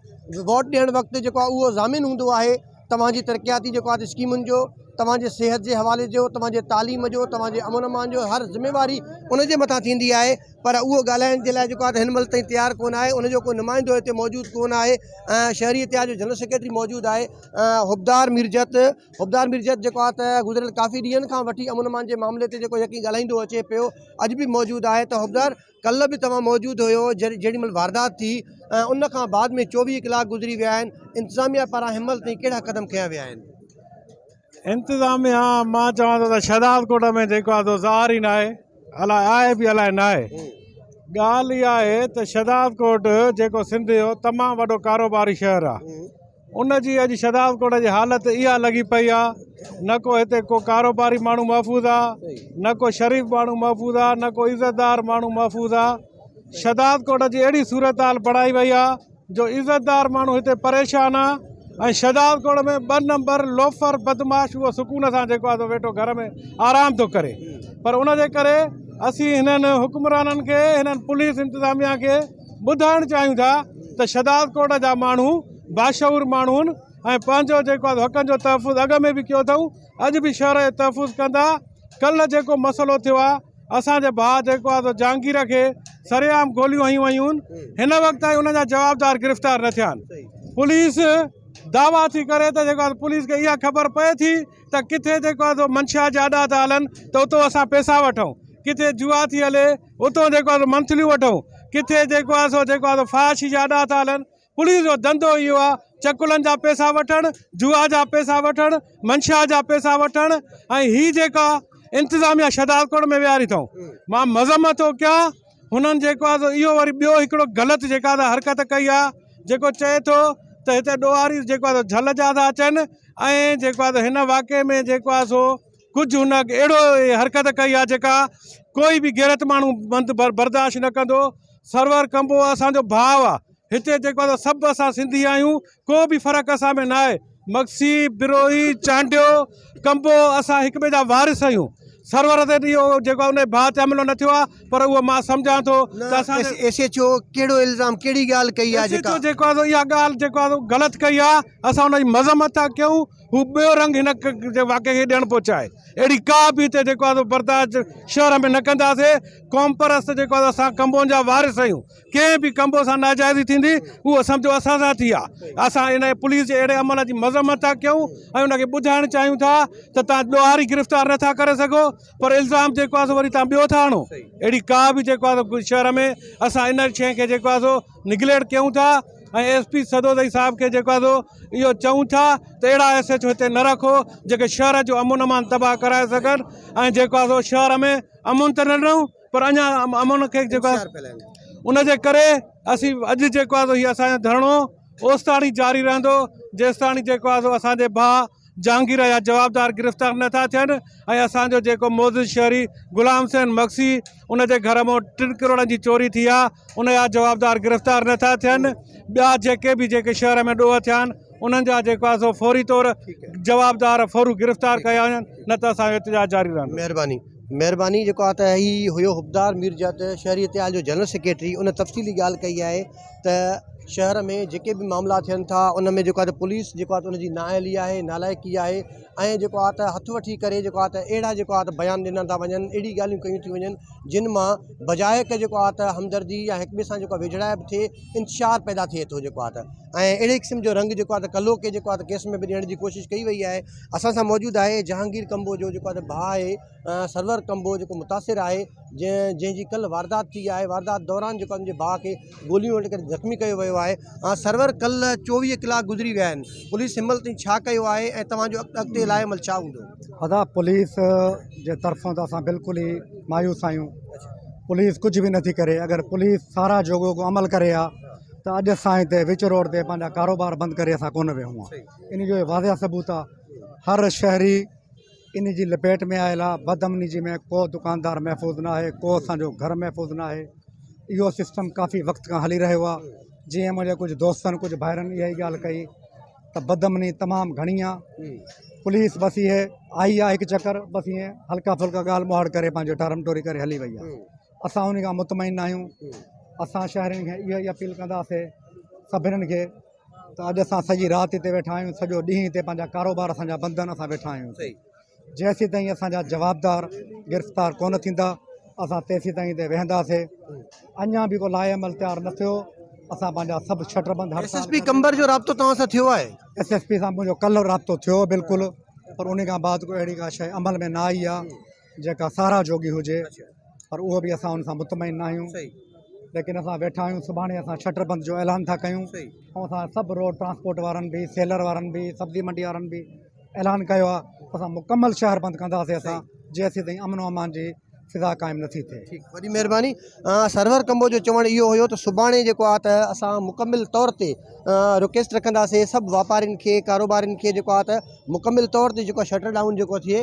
ووٽ ڏيڻ وقت جيڪو آهي اهو ضامن هوندو آهي توهان جي ترقياتي جيڪو آهي اسڪيمن جو توهان جي صحت جي حوالي جو توهان جي تعليم جو توهان جي امن امان جو هر ذميواري ان جي مٿان ٿيندي آهي پر اهو ڳالهائڻ جي لاء جيڪو آهي هن مهل تائين تيار ڪونه آهي ان جو ڪو نمائندو هتي موجود ڪونه آهي شهري اتحاد جو جنرل سيڪريٽري موجود آهي حبدار ميرجت حبدار ميرجت جيڪو آهي ته گذريل ڪافي ڏينهن کان وٺي امن امان جي معاملي تي جيڪو يقين ڳالهائيندو اچي پيو اڄ به موجود آهي ته حبدار ڪلهه به توهان موجود هيو جيڏي مهل واردات ٿي ۽ ان کان بعد ۾ 24 ڪلاڪ گذري ويا آهن انتظاميا پاران هن مهل تائين ڪهڙا قدم کنيا ويا آهن؟ انتظاميا مان چوان ٿو ته شهدادڪوٽ ۾ جيڪو آهي سو ظاهر ئي ناهي الائي آهي به الائي ناهي ڳالهه اها آهي ته شهدادڪوٽ جيڪو سنڌ جو تمام وڏو ڪاروباري شهر آهي ان جي اڄ شهدادڪوٽ جي حالت اها لڳي پئي آ نه ڪو هتي ڪو ڪاروباري ماڻهو محفوظ آ نه ڪو شريف ماڻهو محفوظ آ نه ڪو عزتدار ماڻهو محفوظ آ شهدادڪوٽ جي اهڙي صورتحال بڻائي وئي آ جو عزتدار ماڻهو هتي پريشان آ ۽ شهدادڪوٽ ۾ ٻه نمبر لوفر بدمعاش اهو سڪون سان جيڪو آ سو ويٺو گهر ۾ آرام ٿو ڪري پر ان جي ڪري اسين هنن حڪمرانن کي هنن پوليس انتظاميا کي ٻڌائڻ چاهيون ٿا ته شهدادڪوٽ جا ماڻهو باشعور ماڻهو آهن ۽ پنهنجو جيڪو آهي حقن جو تحفظ اڳ ۾ به ڪيو اٿئون اڄ به شهر جو تحفظ ڪندا ڪلهه جيڪو مسئلو ٿيو آهي اسان جي ڀاء جيڪو آهي سو جهانگير کي سرعام گوليون هنيون ويون هن وقت تائين انهن جا جوابدار گرفتار نه ٿيا آهن پوليس دعويٰ ٿي ڪري ته جيڪو آهي پوليس کي اها خبر پئي ٿي ته ڪٿي جيڪو آهي سو منشيات جا اڏا ٿا هلن ته اتو اسان پئسا وٺون ڪٿي جوا ٿي هلي اتو جيڪو آهي سو منٿليون وٺون ڪٿي جيڪو آهي سو جيڪو آهي سو فحاشي جا اڏا ٿا هلن پوليس جو ڌنڌو اهو آهي چڪلن جا پئسا وٺڻ، جوا جا پئسا وٺڻ، منشيات جا پئسا وٺڻ ۽ هي جيڪا انتظاميا شهدادڪوٽ ۾ ويهاري اٿئون مان مذمت ٿو ڪيان هنن جيڪو آهي سو اهو وري ٻيو هڪڙو غلط جيڪا ته حرڪت ڪئي آهي جيڪو چئي ٿو ته هتي ڏوهاري جيڪو آهي سو جهل جا ٿا اچن ۽ جيڪو آهي سو هن واقعي ۾ جيڪو آهي سو ڪجهه هن اهڙو حرڪت ڪئي آهي جيڪا ڪوئي به غيرت ماڻهو بند برداشت نه ڪندو سرور ڪمبو اسان جو ڀاء آهي هتي جيڪو آهي سڀ اسان سنڌي آهيون ڪو به فرق اسان ۾ نه آهي مگسي بروهي چانڊيو ڪمبو اسان هڪ ٻئي جا وارث آهيون سرور تي اهو جيڪو آهي ان ڀاء تي حملو نه ٿيو آهي پر اهو مان سمجهان ٿو ته اسان ايس ايڇ او ڪهڙو الزام ڪهڙي ڳالهه ڪئي آهي ايس ايڇ او جيڪو آهي اها ڳالهه جيڪو آهي غلط ڪئي آهي اسان ان جي مذمت ٿا ڪيون هو ٻيو رنگ هن واقعي کي ڏيڻ پيو چاهي اهڙي ڪا به هتي جيڪو آهي برداشت شهر ۾ نه ڪنداسي قومپرست جيڪو آهي اسان ڪمبون جا وارث آهيون ڪنهن به ڪمبو سان ناجائزي ٿيندي اهو سمجهو اسان سان ٿي آهي اسان ان پوليس جي اهڙي عمل جي مذمت ٿا ڪيون ۽ ان کي ٻڌائڻ چاهيون ٿا ته تان ڏوهاري گرفتار نٿا ڪري سگهو پر الزام جيڪو آهي سو وري تان ٻيو ٿا هڻو اهڙي ڪا به جيڪو آهي شهر ۾ اسان ان شيء کي جيڪو آهي سو نگليٽ ڪيون ٿا ۽ ايس پي سدوزئي صاحب کي جيڪو آهي سو اهو چئون ٿا ته اهڙا ايس ايڇ او هتي نه رکو جيڪي شهر جو امن امان تباهه ڪرائي سگهن ۽ جيڪو آهي سو شهر ۾ امن ته نه ڏنو پر اڃا امن کي جيڪو آهي ان جي ڪري اسين اڄ جيڪو آهي سو هي اسان جو ڌرڻو اوستاڻي جاري رهندو جيستاڻي جيڪو آهي سو اسان جي ڀاء جهانگير جا جوابدار گرفتار نه ٿا ٿين ۽ اسان جو جيڪو معزز شهري غلام حسين مگسي ان جي گهر مان ٽن ڪروڙن جي چوري ٿي آ ان جا جوابدار گرفتار نه ٿا ٿين ٻيا جيڪي به جيڪي شهر ۾ ڏوهه ٿيا آهن انهن جا جيڪو آ سو فوري طور جوابدار فورو گرفتار ڪيا وڃن نه ته اسان جو احتجاج جاري رهندو. مهرباني مهرباني جيڪو آ ته هي هيو حبدار ميرجت شهري اتحاد جو جنرل سيڪريٽري ان تفصيلي ڳالهه ڪئي آهي ته شهر ۾ جيڪي به معاملا ٿين ٿا ان ۾ جيڪو آهي ته پوليس جيڪو آهي ته ان جي نااهلي آهي نالائقي آهي ۽ جيڪو آهي ته هٿ وٺي ڪري جيڪو آهي ته اهڙا جيڪو آهي ته بيان ڏنا ٿا وڃن اهڙي ڳالهيون ڪيون ٿيون وڃن جن مان بجاء ڪه جيڪو آهي ته همدردي يا هڪ ٻئي سان جيڪو آهي ويجهڙائپ ٿئي انتشار پيدا ٿئي ٿو جيڪو آهي ته ۽ اهڙي قسم جو رنگ جيڪو آهي ته ڪلهوڪي جيڪو آهي ته ڪيس ۾ به ڏيڻ جي ڪوشش ڪئي وئي آهي اسان سان موجود آهي جهانگير ڪمبو جو جيڪو آهي ته ڀاء آهي سرور ڪمبو جيڪو متاثر آهي جنهن جنهن جي ڪلهه واردات ٿي آهي واردات دوران جيڪو ان جي ڀاء کي گوليون هڻي ڪري زخمي ڪيو ويو آهي سرور ڪلهه 24 ڪلاڪ گذري ويا آهن پوليس هن مهل تائين ڇا ڪيو آهي ۽ توهان جو اڳتي لاء عمل ڇا هوندو؟ ادا پوليس جي طرفان ته اسان بلڪل ئي مايوس آهيون پوليس ڪجهه به نٿي ڪري. اگر پوليس ساراهه جوڳو ڪو عمل ڪري ها ته اڄ اسان هتي وچ روڊ تي پنهنجا ڪاروبار بند ڪري اسان ڪونه ويهون ها. ان جو واضح ثبوت آ هر شهري ان جي لپيٽ ۾ آيل آ. بدامني جي ۾ ڪو دڪاندار محفوظ نه آهي، ڪو اسان جو گهر محفوظ نه آهي. اهو سسٽم ڪافي وقت کان هلي رهيو آ. جيئن منهنجي ڪجهه دوستن ڪجهه ڀائرن اها ئي ڳالهه ڪئي ته بدامني تمام گهڻي آ. پوليس بس اهي آئي آ هڪ چڪر بس ائين هلڪا ڦلڪا ڳالهه مهاڙ ڪري پنهنجو ٽارم ٽوري ڪري هلي وئي آ. اسان ان کان مطمئن نه آهيون. اسان شهرين کي اها ئي اپيل ڪنداسي سڀني کي ته اڄ اسان سڄي رات هتي ويٺا آهيون، سڄو ڏينهن هتي پنهنجا ڪاروبار اسان جا بند آهن، اسان ويٺا آهيون. جيسين تائين اسان جا جوابدار گرفتار ڪونه ٿيندا اسان تيسين تائين هتي ويهنداسي. اڃا به ڪو لاء عمل تيار نه ٿيو، اسان پنهنجا سڀ شٽر بند ايس ايس پي قمبر جو رابطو توهان سان ٿيو آهي؟ ايس ايس پي سان منهنجو ڪلهه رابطو ٿيو بلڪل، پر ان کان بعد ڪو اهڙي ڪا شيء عمل ۾ نه آئي آهي جيڪا ساراهه جوڳي هجي، پر اهو به اسان ان سان مطمئن نه آهيون. ليڪن اسان ويٺا آهيون، سڀاڻي اسان شٽر بند جو اعلان ٿا ڪيون ۽ اسان سڀ روڊ ٽرانسپورٽ وارن به، سيلر وارن به، سبزي منڊي وارن به اعلان ڪيو آهي اسان مڪمل شهر بند ڪنداسين اسان جيسين تائين امن و امان جي فضا قائم نٿي ٿئي. ٺيڪ وڏي مهرباني. سرور ڪمبو جو چوڻ اهو هيو ته سڀاڻي جيڪو آهي ته اسان مڪمل طور تي رڪويسٽ رکنداسين سڀ واپارين کي ڪاروبارين کي جيڪو آهي ته مڪمل طور تي جيڪو شٽر ڊائون جيڪو ٿئي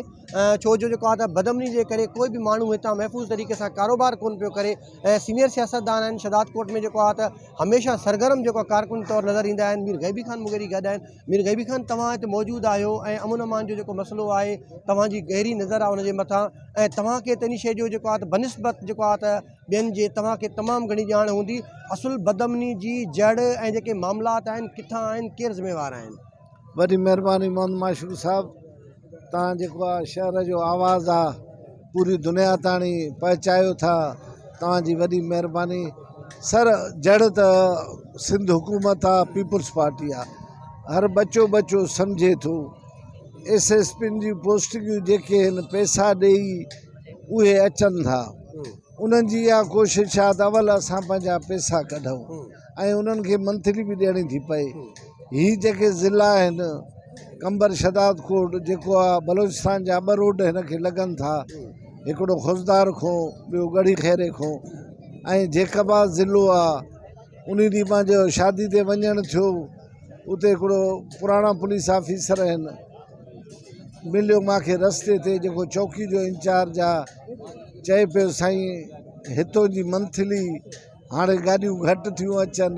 ڇو جو جيڪو آهي ته بدامني جي ڪري ڪوئي به ماڻهو هتان محفوظ طريقي سان ڪاروبار ڪونه پيو ڪري ۽ سينيئر سياستدان آهن شهدادڪوٽ ۾ جيڪو آهي ته هميشه سرگرم جيڪو ڪارڪن طور نظر ايندا آهن مير غيبي خان مغيري گڏ آهن مير غيبي خان توهان هتي موجود آهيو ۽ امن امان جو جيڪو مسئلو آهي توهان جي گهري نظر آهي ان جي مٿان ۽ توهان کي ته ان شيء جو جيڪو آهي ته بنسبت جيڪو آهي ته ٻين جي توهان کي تمام گهڻي ڄاڻ هوندي اصل بدامني جي جڙ ۽ جيڪي معاملات آهن ڪٿان آهن ڪير ذميوار آهن. وڏي مهرباني محمد معشوق صاحب توهان جيڪو آ شهر جو آواز آ پوري دنيا تاڻي پهچايو ٿا توهان جي وڏي مهرباني سر جڙ ته سنڌ حڪومت آ پيپلز پارٽي آ هر ٻچو ٻچو سمجهي ٿو ايس ايس پين جون پوسٽنگون جيڪي هن پئسا ڏيئي اهي اچن ٿا انهن جي اها ڪوشش آ ته اول اسان پنهنجا پئسا ڪڍون ۽ انهن کي منٿلي به ڏيڻي ٿي پئي هي جيڪي ضلعا آهن قمبر شهدادڪوٽ جيڪو آ بلوچستان جا ٻه روڊ هن کي لڳن ٿا هڪڙو خضدار کون ٻيو ڳڙهي خيري کون ۽ جيڪب آباد ضلعو آ ان ڏينهن پنهنجو شادي تي وڃڻ ٿيو اتي هڪڙو پراڻا پوليس آفيسر آهن مليو مانکي رستي تي جيڪو چوڪي جو انچارج آ چئي پيو سائين هتو جي منٿلي هاڻي گاڏيون گهٽ ٿيون اچن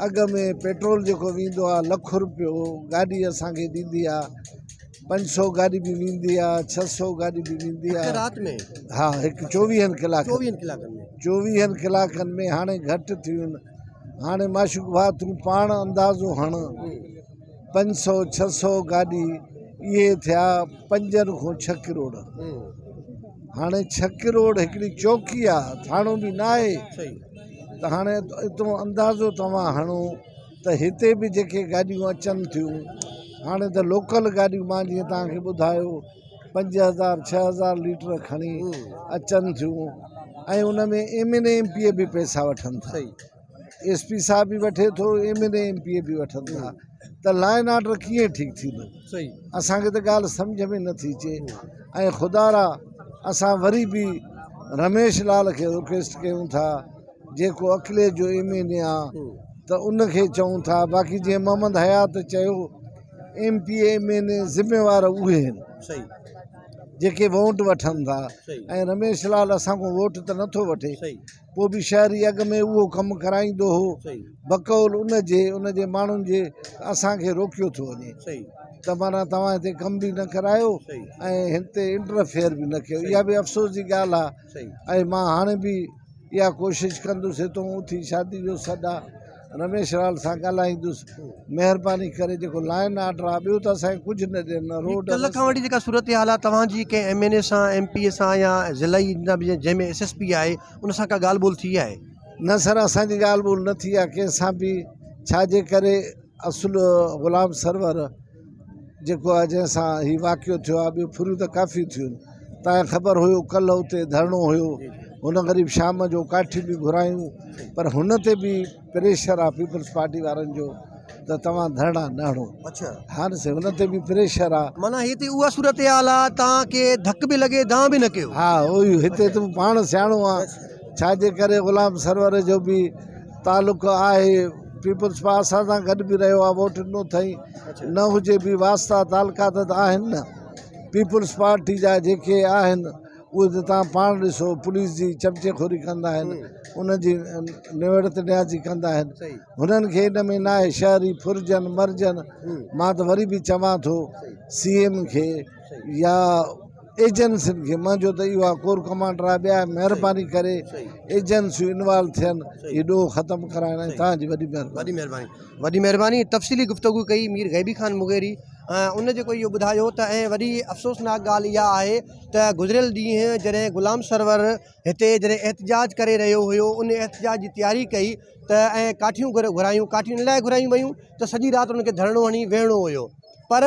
اڳ ۾ پيٽرول جيڪو ويندو آهي لک روپيو گاڏي اسانکي ڏيندي آهي 500 گاڏي به ويندي آهي 600 گاڏي به ويندي آهي رات ۾ ها هڪ چوويهن ڪلاڪن چوويهن ڪلاڪن ۾ هاڻي گهٽ ٿيون هاڻي معشوق ڀاء تون پاڻ اندازو هڻ 500 600 گاڏي اهي ٿيا پنجن کان ڇهه ڪروڙ هاڻي ڇهه ڪروڙ هڪڙي چوڪي آ ٿاڻو به نه آهي ته هاڻي اتو اندازو توهان هڻو ته هتي به جيڪي گاڏيون اچن ٿيون هاڻي ته لوڪل گاڏيون مان جيئن توهان کي ٻڌايو 5000 6000 ليٽر کڻي اچن ٿيون ۽ ان ۾ M N A M P A به پئسا وٺن ٿا ايس پي صاحب به وٺي ٿو M N A M P A به وٺن ٿا ته لائن آرڊر ڪيئن ٺيڪ ٿيندو اسانکي ته ڳالهه سمجهه ۾ نٿي اچي ۽ خدا را اسان وري به رميش لال کي رڪويسٽ ڪيون ٿا جيڪو اڪلي جو ايم اين اي آ ته ان کي چئون ٿا باقي جيئن محمد حيات چيو M P A M N A ذميوار اهي آهن جيڪي ووٽ وٺن ٿا ۽ رميش لال اسان کان ووٽ ته نٿو وٺي پوء به شهري اڳ ۾ اهو ڪم ڪرائيندو هو، بقول ان جي، ان جي ماڻهن جي ته اسان کي روڪيو ٿو وڃي ته معنيٰ توهان هتي ڪم به نه ڪرايو ۽ هتي انٽرفيئر به نه ڪيو. اها به افسوس جي ڳالهه آهي ۽ مان هاڻي به اها ڪوشش ڪندس هتون اٿي شادي جو سڏ آهي رميش لال سان ڳالهائيندس مهرباني ڪري جيڪو لائن آرڊر آهي ٻيو ته اسان کي ڪجهه نه ڏين روڊ ڪلهه کان وٺي جيڪا صورتحال آهي توهان جي ڪنهن ايم اين اي سان ايم پي اي سان يا ضلعي جنهن ۾ ايس ايس پي آهي ان سان ڪا ڳالهه ٻولهه ٿي آهي؟ نه سر اسان جي ڳالهه ٻولهه نه ٿي آهي ڪنهن سان به ڇا جي ڪري اصل غلام سرور جيڪو آهي جنهن سان هي واقعو ٿيو آهي ٻيو ڦريون ته ڪافي ٿيون تان خبر هيو ڪلهه اتي ڌرڻو هيو هن غريب شام جو ڪاٺيون به گهرايون پر هن تي به پريشر آهي پيپلز پارٽي وارن جو ته توهان ڌرڻا نه هڻو اڇا ها نه سائين هن تي به پريشر آهي معنيٰ هتي اها صورتحال آهي توهان کي ڌڪ به لڳي دانهن به نه ڪيو ها اهو ئي هتي تون پاڻ سياڻو آهين. ڇا جي ڪري غلام سرور جو به تعلق آهي پيپلز پا اسان سان گڏ به رهيو آهي ووٽ ڏنو اٿئي نه هجي به واسطا تعلقات ته آهن نه پيپلز پارٽي جا جيڪي آهن اهي ته توهان پاڻ ڏسو پوليس جي چمچي خوري ڪندا آهن ان جي نوڙت نيازي ڪندا آهن هنن کي ان ۾ ناهي شهري ڦرجن مرجن مان ته وري به چوان ٿو سي ايم کي يا ايجنسين کي منهنجو ته اهو آهي ڪور ڪمانڊر آهي ٻيا مهرباني ڪري ايجنسيون انوالو ٿين هي ڏوهه ختم ڪرائڻ ۽ توهان جي وڏي مهرباني. وڏي مهرباني وڏي مهرباني تفصيلي گفتگو ڪئي مير غيبي خان مغيري ان جيڪو اهو ٻڌايو ته ۽ وڏي افسوسناڪ ڳالهه اها آهي ته گذريل ڏينهن جڏهن غلام سرور هتي جڏهن احتجاج ڪري رهيو هيو ان احتجاج جي تياري ڪئي ته ۽ ڪاٺيون گهرايون ڪاٺيون ان لاء گهرايون ويون ته سڄي رات ان کي ڌرڻو هڻي ويهڻو هيو پر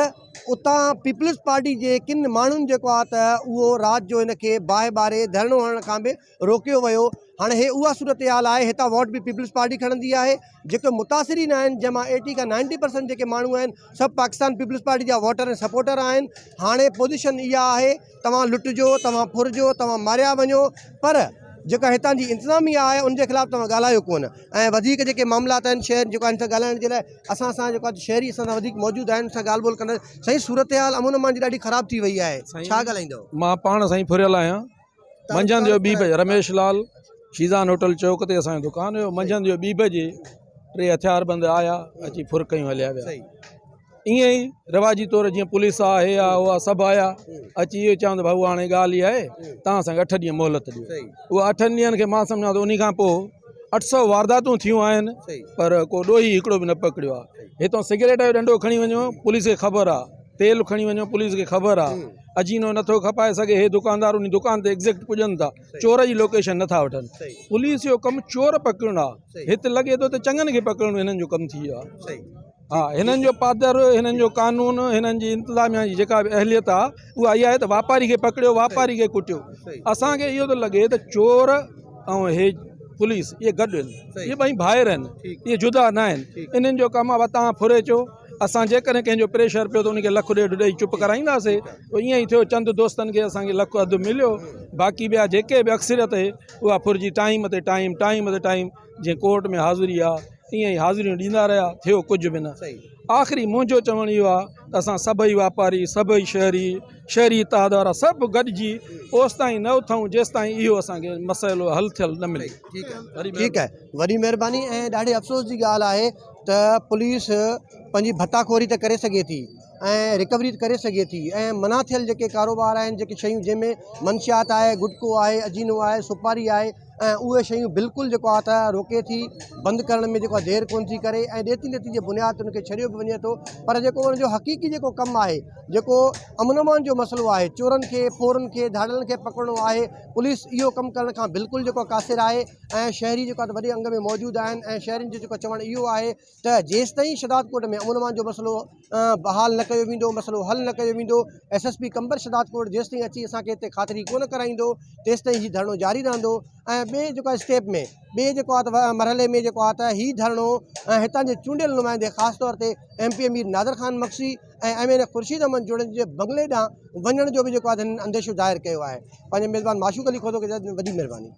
اتان پيپلز پارٽي جي ڪن ماڻهن جيڪو آهي ته اهو رات جو هن کي باهه ٻاري ڌرڻو هڻڻ کان به روڪيو ويو هاڻي هي اها صورتحال آهي هتان ووٽ به پيپلز پارٽي کڻندي آهي جيڪي متاثرين آهن جنهن مان ايٽي کان نائنٽي پرسنٽ جيڪي ماڻهو آهن سڀ پاڪستان پيپلز پارٽي جا ووٽر ۽ سپورٽر آهن هاڻي پوزيشن اها آهي توهان لٽجو توهان ڦرجو توهان ماريا وڃو پر جيڪا هتان جي انتظاميا آهي ان جي خلاف توهان ڳالهايو ڪونه ۽ وڌيڪ جيڪي معاملات آهن شهر جيڪو آهن سان ڳالهائڻ جي لاء اسان سان جيڪو آهي شهري اسان سان وڌيڪ موجود آهن ان سان ڳالهه ٻولهه ڪنداسين سائين صورتحال امن امان جي ڏاڍي خراب ٿي وئي آهي ڇا ڳالهائيندو. مان پاڻ سائين ڦريل آهيان منجهند جو ٻي بجي رميش لال شيزان هوٽل چوڪ تي اسان جو دڪان هيو منجهند جو ٻي بجي ٽي هٿيار بند آيا اچي ڦر ڪيون هليا ويا ائين ئي رواجي طور جيئن پوليس آ هي آ هو آ سڀ آيا اچي اهو چون ته ڀائو هاڻي ڳالهه اها آهي توهان اسان کي اٺ ڏينهن مهلت ڏيو اها اٺن ڏينهن کي مان سمجهان ٿو انهي کان پوء 800 وارداتون ٿيون آهن پر ڪو ڏوهي هڪڙو به نه پڪڙيو آ هتان سگريٽ جو ڏنڊو کڻي وڃو پوليس کي خبر آ تيل کڻي وڃو پوليس کي خبر آ اجينو نٿو کپائي سگهي هي دڪاندار انهي دڪان تي ايگزيڪٽ پڄن ٿا چور جي لوڪيشن نٿا وٺن پوليس جو ڪم چور پڪڙڻ آ هت لڳي ٿو ته چڱن کي پڪڙڻ هنن جو ڪم ٿي ويو آ ها هنن جو پادر هنن جو قانون هنن جي انتظاميا جي جيڪا به اهليت آ اها اها آهي ته واپاري کي پڪڙيو واپاري کي ڪٽيو اسان کي اهو ٿو لڳي ته چور ۽ هي پوليس اهي گڏ آهن اهي ٻئي ڀائر آهن اهي جدا نه آهن انهن جو ڪم آ توهان ڦري اچو اسان جيڪڏهن ڪنهن جو پريشر پيو ته ان کي لک ڏيڍ ڏئي چپ ڪرائينداسي پوء ائين ئي ٿيو چند دوستن کي اسان کي لک اڌ مليو باقي ٻيا جيڪي به اڪثريت هئي اها ڦرجي ٽائيم تي ٽائيم ٽائيم تي ٽائيم جيئن ڪورٽ ۾ حاضري آ ائين ئي حاضريون ڏيندا رهيا ٿيو ڪجهه به نه آخري منهنجو چوڻ اهو آ ته اسان سڀئي واپاري سڀئي شهري شهري اتحاد وارا سڀ گڏجي اوستائين نه اٿون جيستائين اهو اسان کي مسئلو حل ٿيل نه ملي. ٺيڪ آهي وڏي مهرباني ۽ ڏاڍي افسوس جي ڳالهه آهي ته پوليس پنهنجي ڀتا خوري ته ڪري سگهي ٿي ۽ رڪوري ته ڪري سگهي ٿي ۽ منع ٿيل جيڪي ڪاروبار آهن جيڪي شيون جنهن ۾ منشيات آهي گٽڪو آهي اجينو آهي سوپاري آهي ۽ اهي شيون بلڪل جيڪو آهي ته روڪي ٿي بند ڪرڻ ۾ جيڪو آهي دير ڪونه ٿي ڪري ۽ ڏيتي ليتي جي بنياد تي ان کي ڇڏيو به وڃي ٿو پر جيڪو ان جو حقيقي جيڪو ڪم آهي جيڪو امن امان جو مسئلو آهي چورن کي ڦورن کي ڌاڙيلن کي پڪڙڻو آهي پوليس اهو ڪم ڪرڻ کان بلڪل جيڪو قاصر آهي ۽ شهري جيڪو آهي ته وڏي انگ ۾ موجود آهن ۽ شهرين جو جيڪو چوڻ اهو آهي ته جيستائين شهدادڪوٽ ۾ امن امان جو مسئلو بحال نه ڪيو ويندو مسئلو حل نه ڪيو ويندو S S P Qambar Shahdadkot جيستائين اچي اسان کي هتي خاطري ڪونه ڪرائيندو تيستائين هي ڌرڻو جاري رهندو ۽ ٻئي جيڪو آهي اسٽيپ ۾ ٻئي جيڪو آهي ته مرحلي ۾ جيڪو آهي ته هي ڌرڻو ۽ هتان جي چونڊيل نمائندي خاص طور تي M P A Mir Nazar Khan Magsi ۽ M N A Khurshid Ahmed Junejo جي بنگلي ڏانهن وڃڻ جو به جيڪو آهي هنن انديشو ظاهر ڪيو آهي پنهنجي ميزبان معشوق علي کوسو کي وڏي مهرباني.